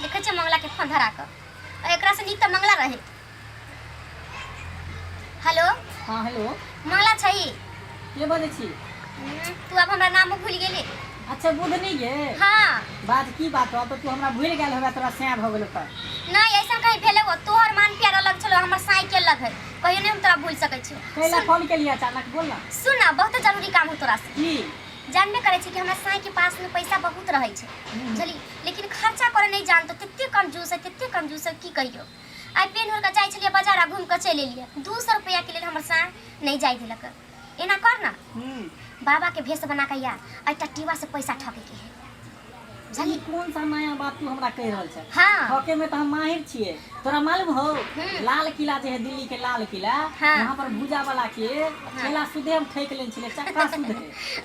देखै छियै मंगला के फोन धरा कऽ आ एकरा से नीक तऽ मंगला रहे। हेलो। हाँ, हेलो। मंगला छै? के बजै छी? तू अब हमरा नामो भूल गेली। अच्छा बुधनी गे। हाँ। बात की बात हो, तो तू हमरा भूल गेल होबे, तोरा सैं भऽ गेलो तऽ। नहीं, ऐसा कहीं भेले हो, तोहर मान प्यार अलग छलो, हमर साइकिल अलग है, कहियो नहीं हम तोरा भूल सकै छी। कैला फोन केलिए अचानक, बोल ना। सुन ना, बहुत जरूरी काम हो तोरा से। की? जानबे करै छी कि हमरा साई के पास में पैसा बहुत रहै छै, बुझली, लेकिन खर्चा करे नहीं जानतो, तते कंजूस है, तते कंजूस है, की कहियो। आइ पेन होर के जाइ छलियै बाजार आ घूम के चलि एलियै, 200 रुपया के लेल हमर साई नहीं जाय देलक। एना कर ना, बाबा के भेष बना के या एकटा टीवा से पैसा ठके के है, बुझली। ई कोन सा नया बात तू हमरा कहि रहल छ? हाँ। ठके में तो हम माहिर छियै, तोरा मालूम हो? लाल किला जे है, दिल्ली के लाल किला, हाँ। वहाँ पर भूजा वाला के ठेला सुधे हम ठेक लेने छलियै, चक्का सुधे।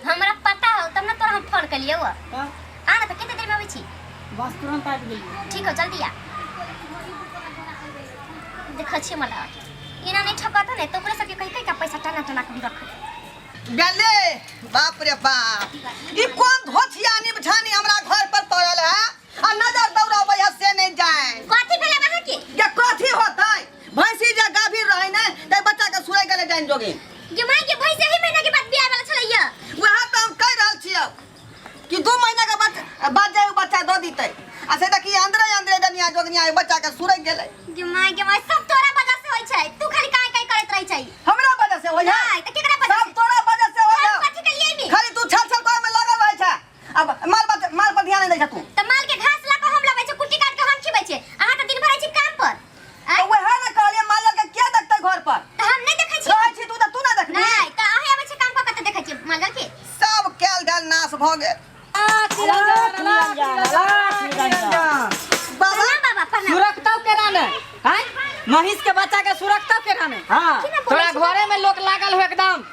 हमरा पता हो तब ना तोरा हम फोन कलियै हो। तब? आ ना, तऽ कते देर में अबै छी? बस तुरंत आबि गेलियै। ठीक हो, जल्दी आ। देखै छियै मला एना नहीं ठकत ने तो ओकरे सबके कहि कहि के पैसा टना टना के हम रखब। गेले बाप रे बाप, ई कोन धोथिया निबछानी हमरा घर पर पड़ल है आ नजर दौड़ाबै है से नहीं जाए। कथी भेलै अहाँ के? ये कथी होतै, भैंसी जे गाभीर रहै ने ते बच्चा के सुरै गेलै जान जोगिन। ये माय के भैंसी एही महीना के बाद बियाह वाला छलैया। वएह तऽ हम कहि रहल छियौ कि 2 महीना के बाद बाद जाय बच्चा दऽ दितै, आ से देखी अंदरे अंदरे डनिया जोगनिया ओहि बच्चा के सुरक गेलै। गे माय, गे माय, सब तोरा वजह से होय छै, तू खाली काई काई करैत रहै छै। हमरा वजह से होय है? नहीं, तऽ केकरा वजह सब से? तोरा वजह से होय है। हम कथी केलियै एहिमे? खाली तू छल छल करे में लागल रहै छै, अब माल पर, माल पर ध्यान नहीं दै छै तू। तऽ माल के घास ला कऽ हम लबै छै, कुट्टी काट के हम खिबै छै, अहाँ तऽ दिन भर रहै छी काम पर। तऽ वएह ने कहलियै, माल के के देखतै घर पर? तऽ हम नहि देखै छी। रहै छी तू तऽ तू ना देखबी। नहीं, तऽ अहाँ आबै छी काम कऽ के तऽ देखै छी माल के। सब कैल धैल नाश भऽ गेल। बाबा। प्रणाम बाबा, प्रणाम। सुरकतौ केना ने हैं, महीष के बच्चा के सुरकतौ केना ने? हाँ। केना बोलै तोरा छी? घरे में लोग लागल हो, एकदम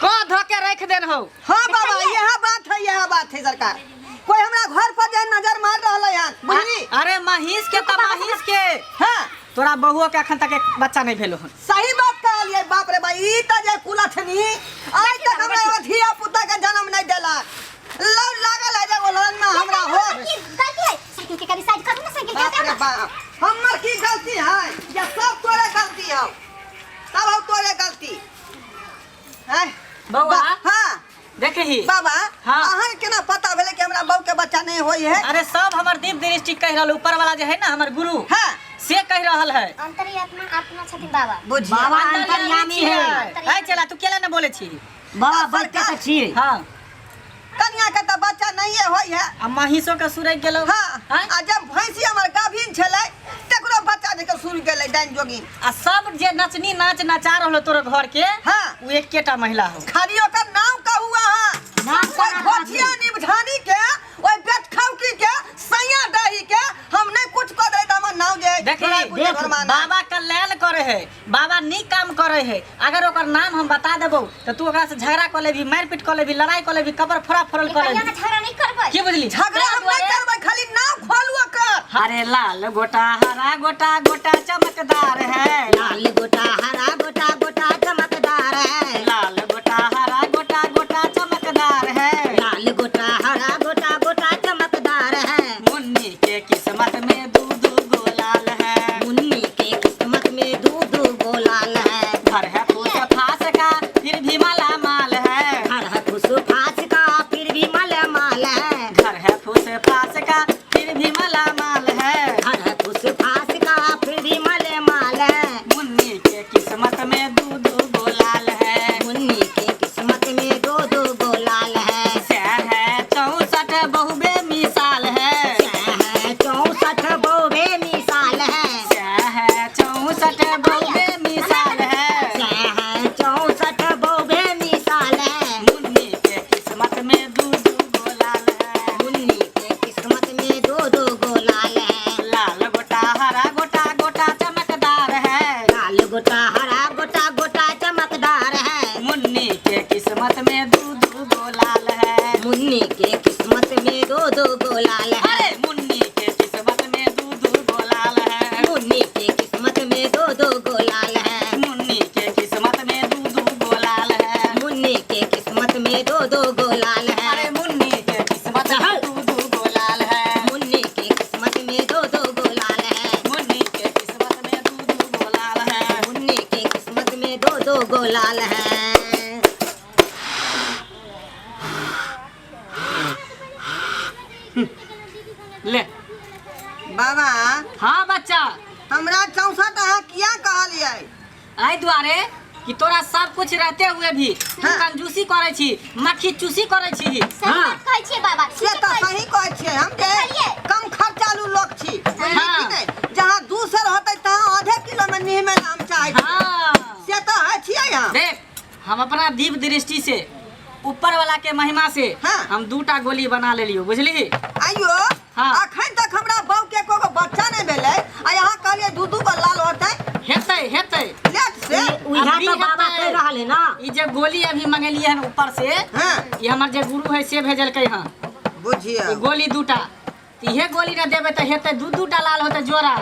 क धो के रख देन हो। हाँ बाबा, यह बात है, यह बात है सरकार, कोई हमरा घर पर जे नजर मार रहल है, बुझली? अरे महीष के तऽ महीष के, हाँ। तोरा बहुओ के अखन तक एक बच्चा नहीं भेलो हन। सही बात कहलियै। बाप रे बाप, ई तऽ जे कुलछनी आइ तक हमरा एगो धिया पुता के जन्म नहीं देलक, लौ लागल है जे ओलन में हमरा हो। की गलती है? साइकिल के कभी साइड करू ना, साइकिल के। बाप रे बाप, हमर की गलती है? ये सब तोरे गलती हौ, सब हौ तोरे गलती है। बौआ। हाँ। देखही बाबा। हाँ। अहाँ के केना पता भेलै कि हमरा बहू के बच्चा नहीं होई है? अरे सब हमर दिव्य दृष्टि कहि रहल, ऊपर वाला जे है ना हमर गुरु, हाँ। से कहि रहल है। अंतर्यात्मा आत्मा छथिन बाबा। बुझिए बाबा अंतर्यामी है। है चला, तू केला ने बोले छी? बाबा बच्चा तऽ छियै। हाँ। कनिया के तऽ बच्चा नहीं होई है। आ महीषो के सुरक गेलो। हाँ। हाँ? आ जब भैंसी हमर गाभिन छलै तकरो बच्चा देख सुर गेलै डाइन जोगिन। आ सब जे नचनी नाच नचा रहलो तोरे घर के, हाँ। उ एकेटा महिला हो। खाली ओकर नाम कहू अहाँ। नाम ओहि केना घोचिया निबझानी के, ओहि बेटखौकी के, सैया दही के हम नहीं कुछ कऽ दै तऽ हमर नाम जे देखी, तोरा कुछ देख, घरमा ना। बाबा कल्याण करे है, बाबा नीक काम करे है। अगर ओकर नाम हम बता देबो तऽ तू ओकरा से झगड़ा कऽ लेबी, मारि पीट कऽ लेबी, लड़ाई कऽ लेबी, कबर फोड़ा फोड़ल कऽ कहिया लेबी। ना झगड़ा नहीं करबै। की बुझली? झगड़ा हम नहीं करबै, खाली नाम खोलू ओकर। अरे लाल गोटा हरा गोटा गोटा चमकदार है, लाल गोटा हरा गोटा गोटा चमकदार है, लाल गोटा हरा गोटा गोटा चमकदार है, लाल गोटा हरा गोटा गोटा चमकदार है। मुन्नी के किस्मत में दू दू गो लाल है, मुन्नी के किस्मत में दू दू गो लाल है। घर है फूस फास का फिर भी माला माल है, घर है फूस फास का फिर भी माला माल है, घर है फूस फास का फिर भी माला माल है, घर है फूस फास का फिर भी माला माल है। मुन्नी के किस्मत में दू दू गो लाल है, मुन्नी के किस्मत में दो दो गो लाल है। से है 64 बहु बेमिसाल है, है 64 बहु बेमिसाल है। बाबा। हाँ बच्चा। हमरा 64 अहाँ किया कहलियै? एहि दुआरे कि तोरा सब कुछ रहते हुए भी तू हाँ। कंजूसी करे छी, मक्खी चूसी करे छी। सही बात कहै छियै बाबा। से ठीके तऽ कहै सही कहै छियै, हम जे देखलियै? कम खर्चालू लोक छी, बुझलियै कि हाँ। नहि? जहाँ 2 सेर होतै तहाँ आधे किलो में निहमे हम चाहै छी। हाँ। से तऽ है छियै हम। देख, हम अपना दिव्य दृष्टि से, ऊपर वाला के महिमा से हाँ। हम दूटा गोली बना लेलियो, बुझली? आइयो। हाँ। अखन तक हमरा बहू के एको गो बच्चा नहि भेलै आ यहाँ कहलियै दू दू गो लाल होतै। हेतै, हेतै। लेट से। उएह अभी तऽ बाबा हेतै। कहि रहल है ना। ई जे गोली अभी मंगेलियै हन ऊपर से, हाँ। ई हमर जे गुरु है से भेजलकै हन। बुझियौ। ई गोली दूटा, तऽ इहे गोली ने देबै तऽ हेतै, दू दूटा लाल होतै जोड़ा।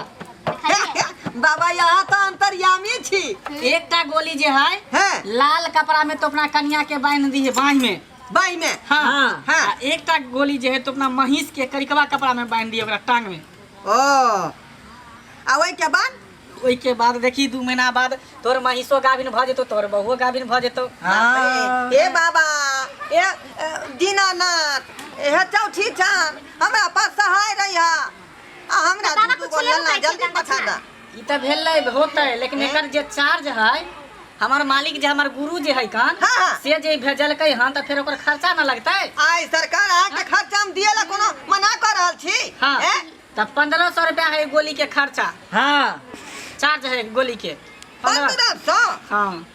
देखलियै? बाबा, यहाँ तऽ अंतर्यामी छी। एकटा गोली जे है, हैं। लाल कपड़ा में तो अपना कनिया के बांध दी है बाँह में। बाई में? हाँ। हाँ। आ एकटा गोली जे है तो अपना महींस के करिकवा कपड़ा में बांध दिए ओकरा टांग में। ओ, आ ओहिके बाद? ओहिके बाद देखी, 2 महीना बाद तोर महींसो गाभिन भऽ जेतौ, तोर बहुओ गाभिन भऽ जेतौ। हे बाबा, ए ए, दीनानाथ, हे चौठी चान, हमरा पास सहाय रही आ हमरा बाबा दू दू कुछ गो लेबो लल्ला करै छियै जल्दी गंगा पठा छान? दा। ई तऽ भेलै होतै, लेकिन एकर जे चार्ज है, हमर मालिक जे, हमर गुरु जे है कान, हाँ, हाँ। से जे भेजलकै हन, तऽ फेर ओकर खर्चा न लगतै? आइ सरकार, अहाँके खर्चा हम दिए ला कोनो मना कर रहल छी? हाँ। ए? तऽ 1500 रुपया है गोली के खर्चा। चार्ज है गोली के 15। 1500? हाँ।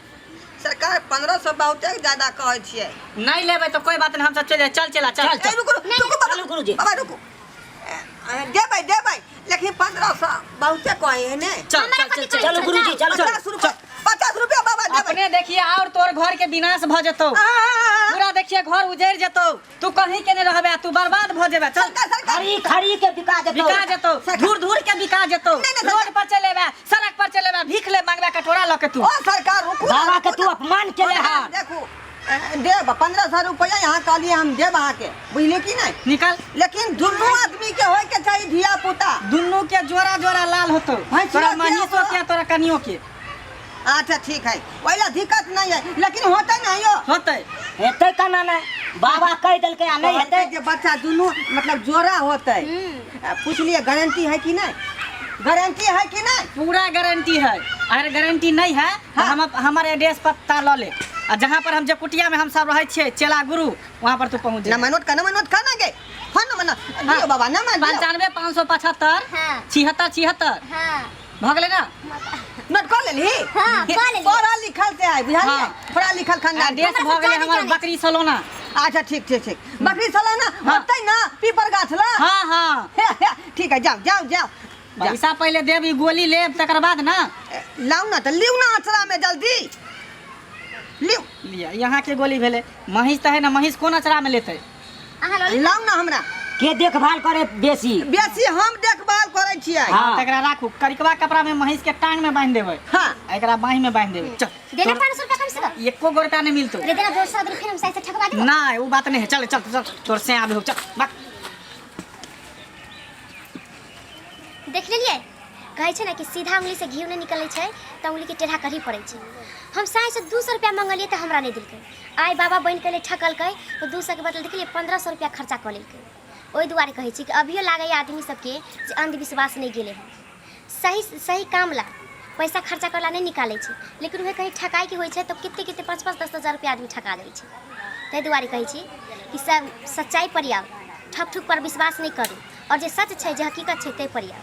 सरकार, 1500 बहुते ज्यादा कहै छियै। नहीं लेबै तऽ कोई बात नहीं, हम सब चल जाए। चल चला, चल। ए, रुकू रुकू रुकू बाबा। चलू गुरुजी। बाबा रुकू। ए, ए, देबै देबै, लेकिन 1500 बहुते कहै है ने। चल। हमरा चल। कथी चल। कहै चलू छै? गुरुजी, चलू। 50 रुपया, 50 रुपया बाबा देबै। अपने देखिए और तोर घर के विनाश भ जेतौ। आ, पूरा देखिए घर उजड़ जेतौ, तू कहीं के नहीं रहबे, तू बर्बाद भ जेबे। चल। सरकार, सरकार। खरी खरी के बिका जेतौ। बिका जेतौ, धूर धूर के बिका जेतौ। नहीं, नहीं, रोड पर चले एबे, सड़क पर चले एबे, भीख ले मांगबे कटोरा लऽ के तू। ओ सरकार, रुकू ना, बाबा के रुकू तू ना। अपमान केले हन। देखू, ए, देब 1500 रुपया यहाँ कहलिए, हम देब अहाँके, बुझलिए कि नहीं? निकल। लेकिन दुनू आदमी के होय के चाही धिया पुता। दुनू के जोड़ा जोड़ा लाल होतौ। भैंसियो तोरा के महींसो आ के, तोरा कनियो के। अच्छा ठीक है, ओहि दिक्कत नहीं है, लेकिन होते नहीं हो। होतै। हेतै केना नहि? बाबा कहि देलकै आ नहि हेतै? जे बच्चा दुनू मतलब जोड़ा होते। पूछलिए, गारंटी है कि नहीं? गारंटी है कि नहीं? पूरा गारंटी है। अगर गारंटी नहीं है तो हम हमारे एड्रेस पता लऽ ले आ जहाँ पर हम जे कुटिया में हम सब रहै छियै चेला गुरु, वहाँ पर तू पहुँच जा। नंबर नोट कर, नंबर नोट कर ना गे, फोन नंबर ना दियो बाबा, नंबर दियो। 95575 7676। भऽ गेलै ना? नोट कर लेलही? हाँ, कऽ लेलियै। पढ़ल लिखल से है, बुझलियै? पढ़ल लिखल खानदान। एड्रेस भऽ गेलै हमर बकरी सलोना। अच्छा, ठीक ठीक ठीक, बकरी सलोना। होतै ना पीपर गाछ ला? हाँ हाँ। ठीक है, जाओ जाओ जाओ जाओ। पैसा पहिले देब, ई गोली लेब तकर बाद ना। ए, लाउ ना तऽ लिउ ना अचरा में, जल्दी लिउ। लिअ, यहाँ के गोली भेलै। महींस तऽ है ना, महींस कोन अचरा में लेतै? अहाँ लऽ लिअ। लाउ ना हमरा। के देखभाल करे बेसी? बेसी हम देखभाल करै छियै। तकरा राखू, करिकवा कपड़ा में महींस के टांग में बांधि देबै। आ एकरा बाँहि में बांधि देबै। चल। देना 500 रुपया कम से कम। एको गो रुपया नहीं मिलतो। अरे देना, 200 दिन फिर हम साइड से ठकवा देबो। ना, वो बात नहीं है। चल चल चल, तोर से आबे हो, चल भाग। देख लेलियै, कहै छै ने कि सीधा उंगली से घी नहि निकलै छै तऽ उंगलीके टेढ़ा करही पड़ै छै। हम साँझसँ 200 रुपया मंगलियै तऽ हमरा नहि देलकै। आइ बाबा बनि कऽ एलै, ठकलकै तऽ 200के बदले देखलियै 1500 रुपया खर्चा कऽ लेलकै। ओहि दुआरे कहै छी कि अभियो लागैए आदमी सबके जे अंधविश्वास नहि गेलै हँ। सही सही काम ला पैसा खर्चा करला नहि निकालै छै, लेकिन उहे कहीं ठकाइके होइ छै तऽ कते कते 5-5 10-10 हजार रुपया आदमी ठका दै छै। ताहि दुआरे कहै छी कि सब सच्चाइ पर आउ, ठक ठुक पर विश्वास नहि करू आओर जे सच छै, जे हकीकत छै, ताहि पर आउ।